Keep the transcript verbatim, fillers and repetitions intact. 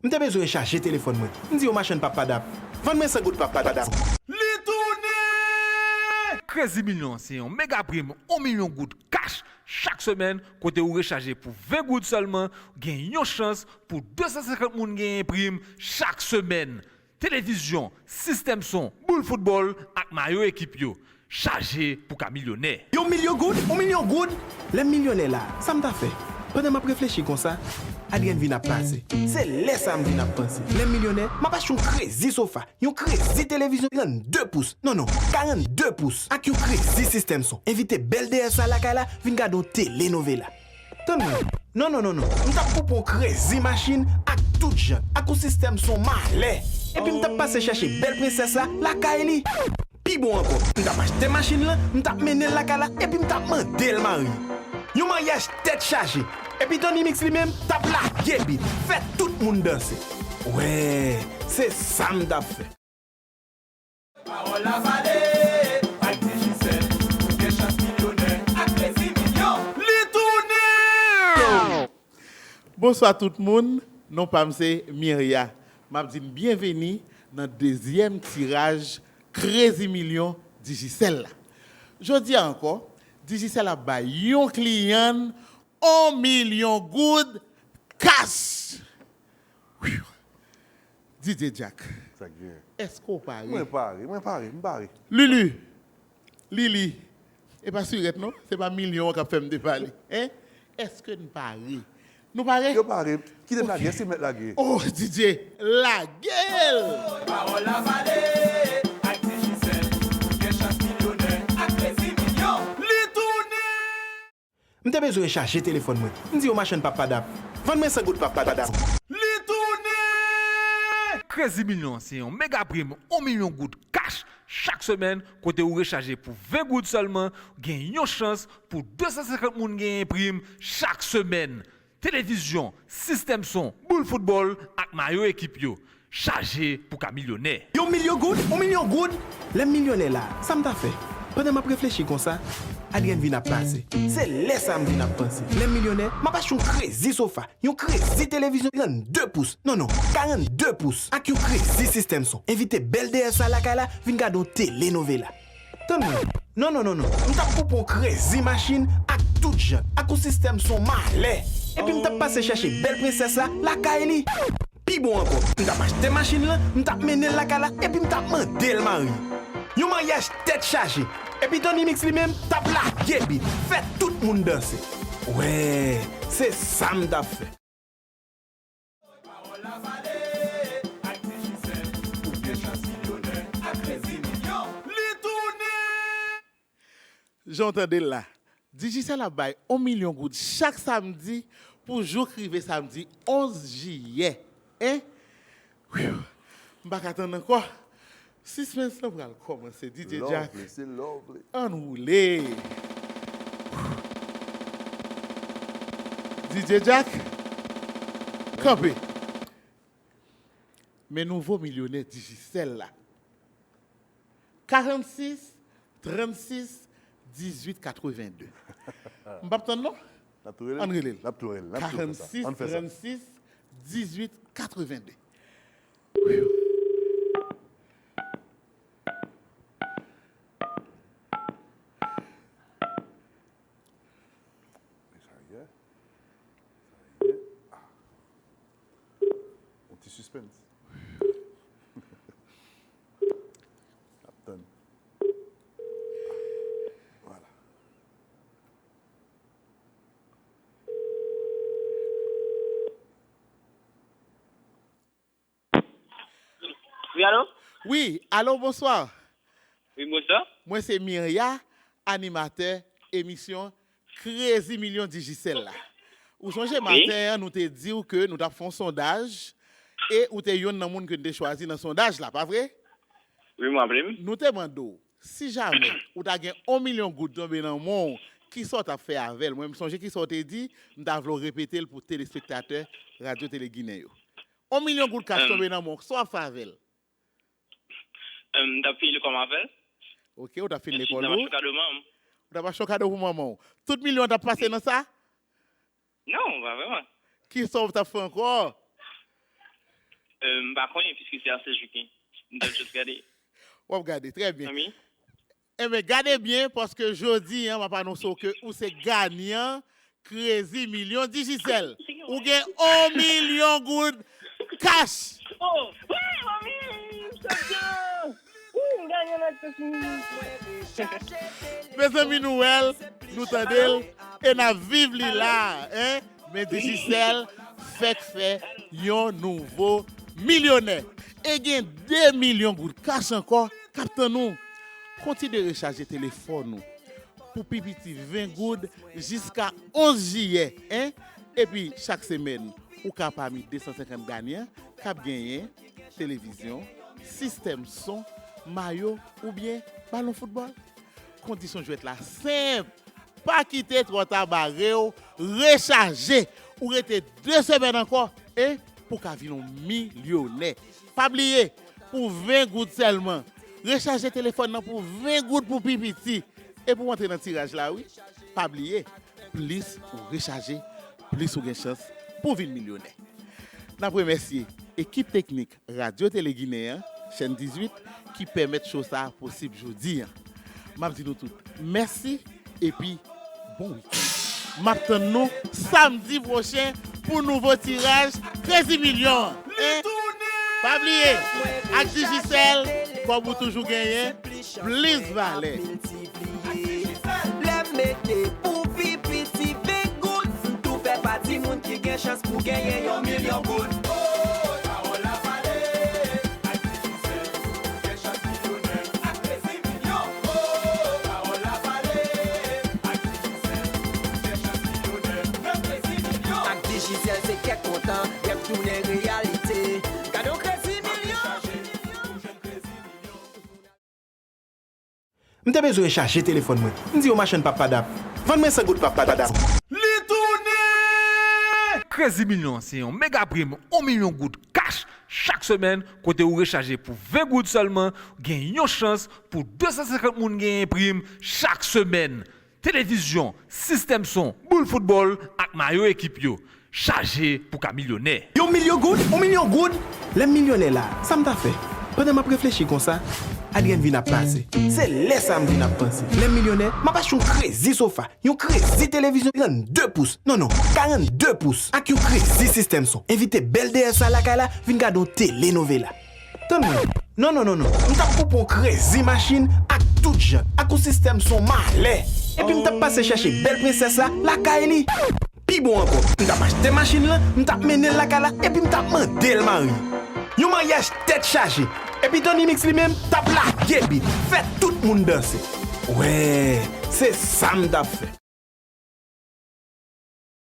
M te bezwen rechaje telefòn mwen. M di yo machann p ap padap. Vann mwen san goud p ap padap. Li tounen! Crazy Million se yon mega prim yon milyon goud cash chak semèn kote ou rechaje pou ven goud sèlman, gen yon chans pou de san senkant moun genyen prim chak semèn. Televizyon, sistèm son, boul foutbòl ak mayo ekip yo. Chaje pou ka milyonè. Yon milyon goud? Yon milyon goud? Lè m milyonè la, sa m t ap fè? Pandan m ap reflechi konsa, Adrienne vin ap pase. Se lè sa a m vin ap panse. Lè m milyonè, m ap achte yon krezi sofa, yon krezi televizyon trannde pous, non, non, karannde pous, ak yon krezi sistèm son. Envite bèl dèyè sa lakay la, vin gade yon telenovela. Tann mwen. Non, non, non, non. M t ap koupe yon krezi machin ak tout jan, ak yon sistèm son malè. Epi m t ap pase chèche bèl prensès la lakay li. Pi bon ankò, m t ap achte machin lan, m t ap mennen l lakay la, epi m t ap mande l marye. Yon maryaj tèt chaje. Epi Tony Mix li menm t ap lage bit, fè tout moun danse. Wè, se sa m t ap fè. Pawòl la pale, ak Digicel, ou gen chans milyonè ak Crazy Million. Li tounen! Bonswa tout moun, non pa m se Miria. M ap di n byenveni nan dezyèm tiraj Crazy Million Digicel la. Jodi a ankò, Digicel ap bay yon kliyan n yon milyon goud cash. D J Jack, sa k gen? Èske w pare? Mwen pare, mwen pare, m pare. Lili, Lili, e pa sirèt non, se pa milyon an k ap fè m depale. Hein? Èske n pare? Nou pare? Yo pare. Kite m lage, se mèt lage. Oh, D J, lage l! Pawòl la pale, ak Digicel, ou gen chans milyonè ak Crazy Million. Li tounen! M te bezwen rechaje telefòn mwen. M di yo machann p ap padap. Vann mwen san goud p ap padap. Li tounen! Crazy Million se yon mega prim yon milyon goud cash chak semèn kote ou rechaje pou ven goud sèlman, gen yon chans pou de san senkant moun genyen prim chak semèn. Televizyon, sistèm son, boul foutbòl ak mayo ekip yo. Chaje pou ka milyonè. Yon milyon goud? Yon milyon goud? Lè m milyonè la, sa m t ap fè? Pandan m ap reflechi konsa, Adrienne vin ap pase. Se lè sa a m vin ap panse. Lè m milyonè, m ap achte yon krezi sofa, yon krezi televizyon trannde pous, non, non, karannde pous, ak yon krezi sistèm son. Envite bèl dèyè sa lakay la, vin gade yon telenovela. Tann mwen. Non, non, non, non. M t ap koupe yon krezi machin ak tout jan, ak yon sistèm son malè. Epi m t ap pase chèche bèl prensès la lakay li. Pi bon ankò, m t ap achte machin lan, m t ap mennen l lakay la, epi m t ap mande l marye. Yon maryaj tèt chaje. Epi Tony Mix li menm t ap lage bit, fè tout moun danse. Wè, se sa m t ap fè. Pawòl la pale, ak Digicel, ou gen chans milyonè ak Crazy Million. Li tounen! Jan w tande l la, Digicel ap bay yon milyon goud chak samdi pou jouk rive samdi onz jiyè. Hein? Whew! M pa ka tann ankò. Sispens lan pral kòmanse, D J Jack. Lovely, se lovely. Ann woule. D J Jack, kanpe. Men nouvo milyonè Digicel la. Karannsis, trannsis, dizuit, katrevenndi. M p ap tann non. N ap tou rele l? Ann rele l. N ap tou rele l. N ap tou fè sa. Ann fè sa. Karannsis, trannsis, dizuit, katrevenndi. Mesaj yè. Mesaj yè. Ah. Yon ti sispens. N ap tann. Vwala. Wi, alo? Wi, alo, bonswa. Wi, bonswa. Mwen se Miria, animatè emisyon Crazy Million Digicel la. Ou sonje maten an, nou te di w ke nou t ap fè yon sondaj e ou te yonn nan moun ke n te chwazi nan sondaj la, pa vre? Wi, m raple m. Nou te mande w, si jamè ou ta gen yon milyon goud tonbe nan men w, kisa w t ap fè avè l? Mwen, m sonje kisa w te di, m ta vle w repete l pou telespektatè Radyo Tele Ginen yo. Yon milyon goud kach tonbe nan men w, sa w ap fè avè l? M t ap fini lekòl m avè l. Ok, ou t ap fini lekòl ou. Ensuite, m t ap achte kado manman m. Ou t ap achte yon kado pou manman w. Tout milyon an t ap pase nan sa? Non, pa vrèman. Kisa w t ap fè ankò? Euh, m pa konnen, piske se a sèz juillet. M t ap just gade. W ap gade, trè byen. Enben, gade byen, paske jodi a, m ap anonse w ke ou se ganyan Crazy Milyon Digicel. Ou gen yon milyon goud cash. Oh, wi, mami, m chanpyon. Wi, m ganyan nan Crazy. Mezanmi, nou wè l, nou tande l, e n ap viv li la, en? Men Digicel fèk fè yon nouvo milyonè. E gen de milyon goud cash ankò k ap tann ou. Kontinye rechaje telefòn ou pou pi piti ven goud jiska onz jiyè, en? Epi chak semèn, ou ka pami de san senkant ganyan k ap genyen televizyon, sistèm son, mayo oubyen balon foutbòl. Kondisyon jwèt la senp. Pa kite twò ta bare w. Rechaje. Ou rete de semèn ankò, e pou w ka vin yon milyonè. Pa bliye, pou ven goud sèlman. Rechaje telefòn nan pou ven goud pou pi piti. E pou w antre nan tiraj la, wi. Pa bliye, plis ou rechaje, plis ou gen chans pou w vin milyonè. N ap remèsye ekip teknik Radyo Tele Ginen an, chèn dizuit, ki pèmèt show sa a posib jodi a. M ap di nou tout mèsi epi bon wikenn. M ap tann nou samdi pwochen pou nouvo tiraj Crazy Milyon an. En? Pa bliye, ak Digicel, kòb ou toujou genyen plis valè. Lè m mete pou pi piti ven goud, m tou fè pati moun ki gen chans pou genyen yon milyon goud. Oh, pawòl la pale, ak Digicel, gen chans milyonè, ak Crazy Milyon. Oh, pawòl la pale, ak Digicel, gen chans milyonè, nan Crazy Milyon. Ak Digicel, se kèk kontan, rèv tounen reyalite. Gade yon Crazy Milyon! M te bezwen rechaje telefòn mwen. M di yo machann pap padap. Vann mwen san goud pap padap. Li tounen! Crazy Milyon se yon mega prim yon milyon goud cash chak semèn kote ou rechaje pou ven goud sèlman, gen yon chans pou de san senkant moun genyen prim chak semèn. Televizyon, sistèm son, boul foutbòl ak mayo ekip yo. Chaje pou ka milyonè. Yon milyon goud? Yon milyon goud? Lè m milyonè la, sa m ta fè? Pandan m ap reflechi konsa, Adrienne vin ap pase. Se lè sa a m vin ap panse. Lè m milyonè, m ap achte yon krezi sofa, yon krezi televizyon trannde pous, non, non, karannde pous, ak yon krezi sistèm son. Envite bèl deyès sa lakay la vin gade yon telenovela. Tann mwen. Non, non, non, non. M t ap koupe yon krezi machin ak tout jan, ak yon sistèm son malè. Epi m t ap pase chèche bèl prensès la lakay li. Pi bon ankò, m t ap achte machin lan, m t ap mennen l lakay la, epi m t ap mande l mari. Yon maryaj tèt chaje. Epi Tony Mix li menm t ap lage bit, fè tout moun danse. Wè, se sa m t ap fè.